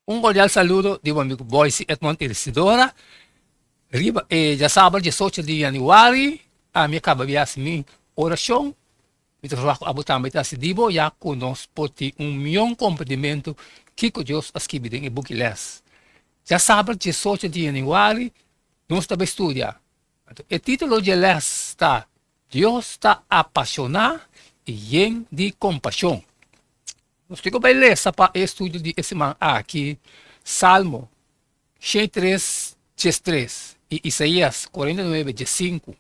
Un cordial saludo di bo amigo Boyce Edmond Irisidora. Riba e djasabra diesocho di januari ami a caba di haci mi oracion. Mi ta verwacht cu abo tambe ta haci di bo ya cu nos por tin un mion comprendimento kico Dios a skibi den e buki les. Djasabra diesocho di januari nos ta bay studia. E titulo dje les ta Dios ta apasioná i yen di compasion. Nos tin ku bai lesa pa e estudio di e siman aki Salmo 103 13 i Isaías 49 15,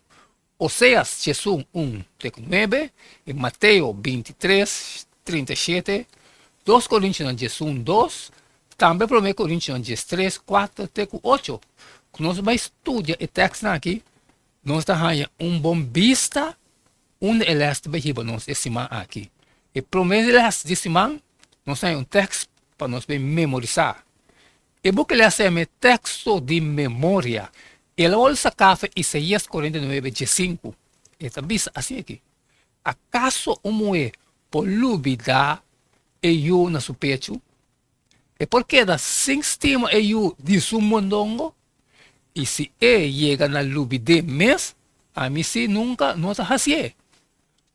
Oseas 11 1 te ku 9 i Mateo 23 37, 2 Korintionan 11 2, tambe Promé Korintionan 13 4 te ku 8. Ku nos bai studia e tèkstnan aki, nos ta haña un bon bista Unda e les ta bai hiba nos e siman aki? E promé les di siman nos haña un tèks pa nos bai memorisá. E buki les ta yama Teksto di Memoria. El a wòrdu saká for Isaías 49, 15. E ta bisa asin aki, Akaso un muhé por lubidá e yu na su pechu? E por keda sin stima e yu di su mondongo? I si e yega na lubid'é mes, ami sí nunka no ta hasié.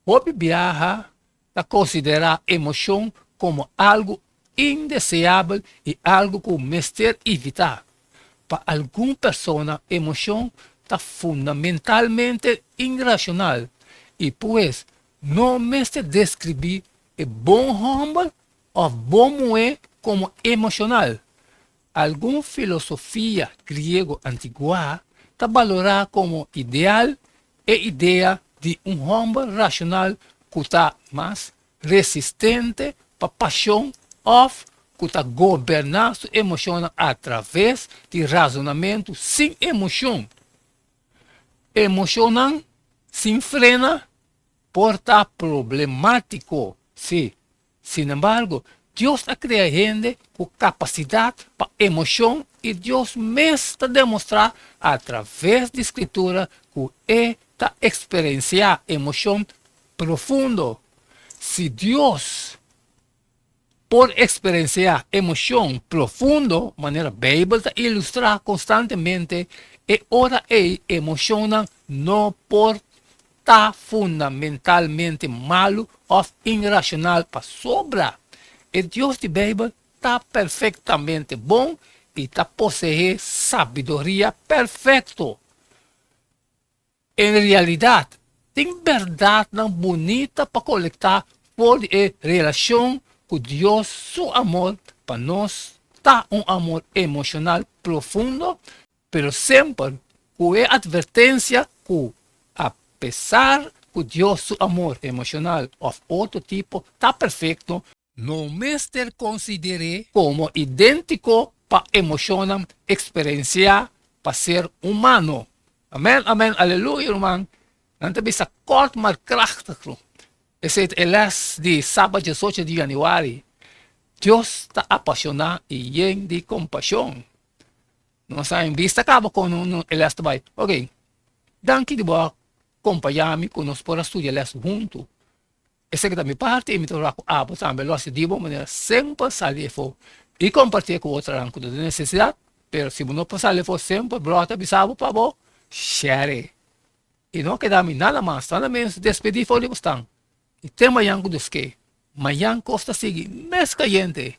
Hopi biaha ta konsiderá emoshon komo algu indeseabel i algu ku mester evitá. Pa algun persona emoshon ta fundamentalmente irashonal i pues no mester deskribí e bon hòmber òf bon muhé komo emoshonal. Algun filosofia griego antiguá ta balorá komo ideal e idea di un hòmber rashonal ku ta mas resistente pa pashon òf ku ta goberná su emoshonnan atraves di razonamentu sin emoshon. Emoshonnan sin frena por ta problemátiko, sí. Sinembargo, Dios a krea hende ku kapasidat pa emoshon i Dios mes ta demostrá atraves di Skritura ku e ta eksperensiá emoshon profundo. Si Dios por eksperensiá emoshon profundo, manera Beibel ta ilustrá konstantemente, e ora ei emoshonnan no por ta fundamentalmente malu òf irashonal pasobra e Dios di Beibel ta perfektamente bon i ta poseé sabiduria perfekto. En realidat, tin bèrdatnan bunita pa kolektá for di e relashon ku Dios su amor pa nos ta un amor emoshonal profundo Pero semper ku e atvertensia ku apesar ku Dios su amor emoshonal òf otro tipo ta perfekto, no mester konsider'é komo idéntiko pa emoshonnan eksperensiá pa ser humano. Amèn, amèn, aleluya, ruman. Nan ta bisa kort maar krachtig. Esei ta e lès di Sabat 18 di yanüari. Dios ta apashoná i yen di kompashon. Nos a bista kaba kon no e les ta bai. Ok, danki di bo a kompañá mi ku nos por a studia les huntu. Esaki ta mi parti i mi ta wak ku abo tambe lo hasi di bo manera semper sali afó i kompartié ku otronan ku ta den nesesidat. Pero si bo no por sali afó semper brò ta bisa bo pa bo share. I no keda mi nada mas, nada menos despedí for di bo stan. I te mañan ku Dios ke. Mañan kos ta sigui mes kayente.